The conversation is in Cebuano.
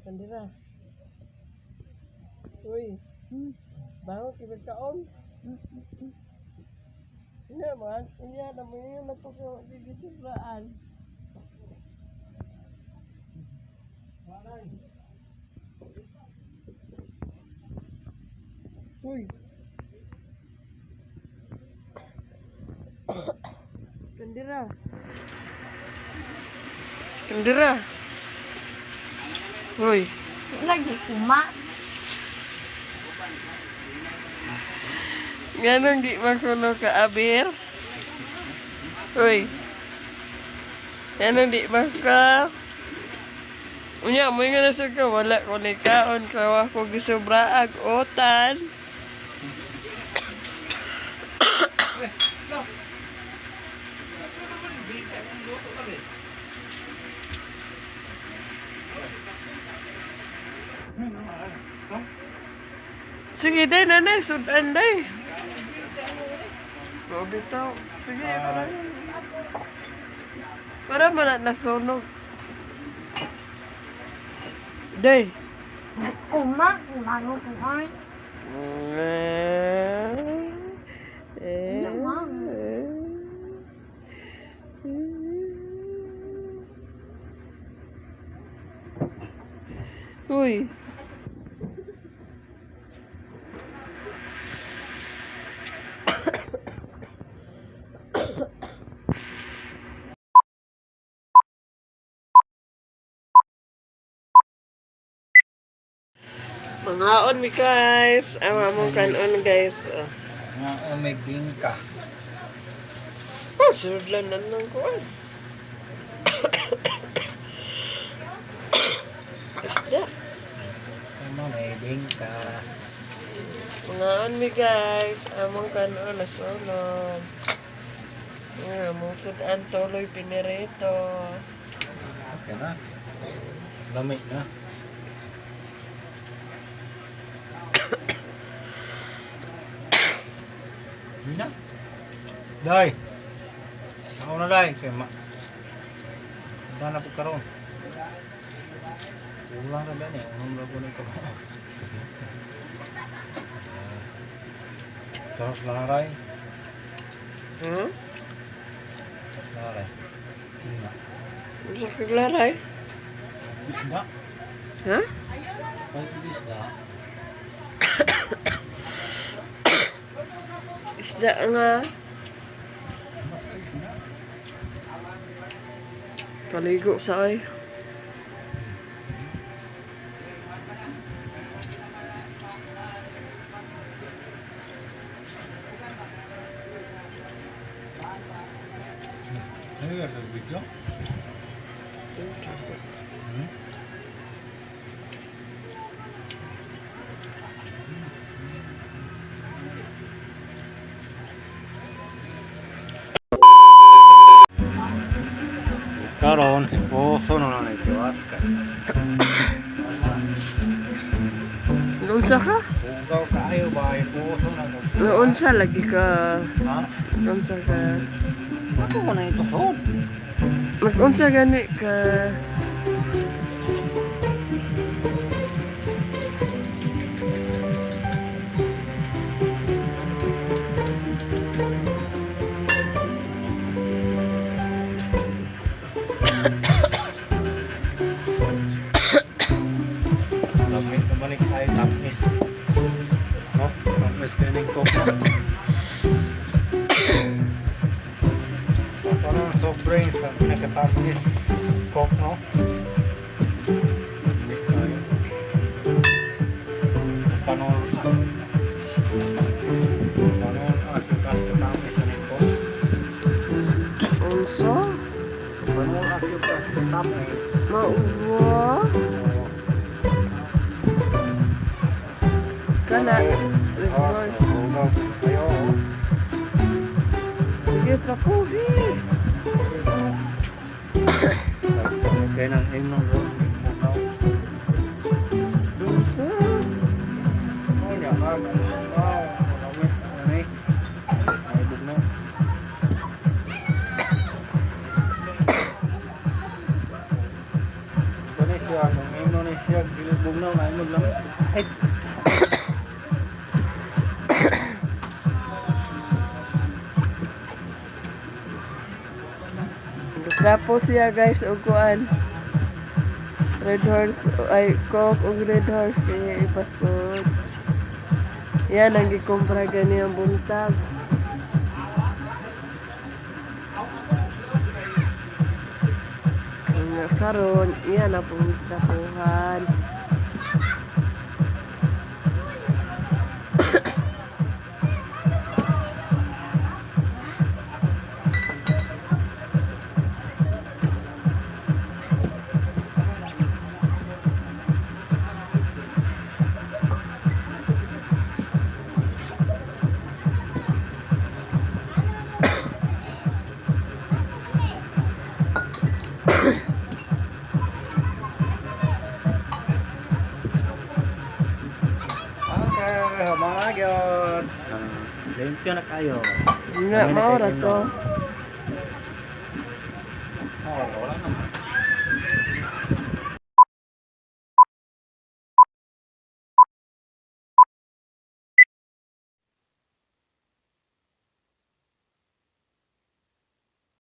Kandira. Uy. Bago kibig kaon. Hindi man, hindi na mo yun napagkakisibraan. Uy. Kandira. Kandira. Uy. Lagi kuma. Nganong di makuno ka, Abir? Uy. Nganong di ba ka? Unya, mo nga nasa ka, wala ko ni kaon, kawa ko gisubraag, utan. Sige, day, nanay, sudan, day. Grabe tao. Sige, para. Para man na nasunog. Day. Kuma, bago ko ay. Uy. Mangaon mi guys. Ang among kanon guys. Oh. Nga o may bingka. Oh, sudlan na lang ko. Isda. Tama, may bingka. Mangaon mi guys. Among kanon nasunog. Among sudan tuloy pinirito. Okay na. Lamig na. Hindi na. Day. Ako na day. Kaya ma. Handa na po karon. Kulang na ba niya? Unong lago na ikaw. Terus laray. Hmm? Terus laray. Hindi na. Unsa kag laray? Isda. Ha? Kahit isda. Isda nga. Basta isda. Paligo sa ay. Ano yung video? Hmm? Karon, puso na lang ito aska. Unsa ka? Ugaw kaayo ba? Puso na ko. Unsa lagi ka? Ha? Unsa ka? Ako ko na ito sob. Mag-unsa gani ka? Lamig naman ni kayo tamis. No? Tamis kayo ng coke. Parang soft drinks ang pinakatamis coke, no? Lamig kayo. Panon. Panon at kas katamis ang coke. Unsa? Panon at kas katamis. Mauwa? Kana. Reverse. Ayo. Sige, trapuhi. Kaya nang inom ko. Unsa? Oh, ya, wow, lamig ani. Ay, bugno. Kani Siya, kung imo ni siya, gilubog na, imo lang. Ay, Trapo siya, guys, og kuan. Red Horse ay Coke og Red Horse kaya ipasod. Yan ang gikumpra gani ang buntag. Nga karon, yan ang pong trapuhan. Okay, mga gyud. Limpyo na kayo. Nga, Kami na mao kay ra Ino. to. Oh, wala naman.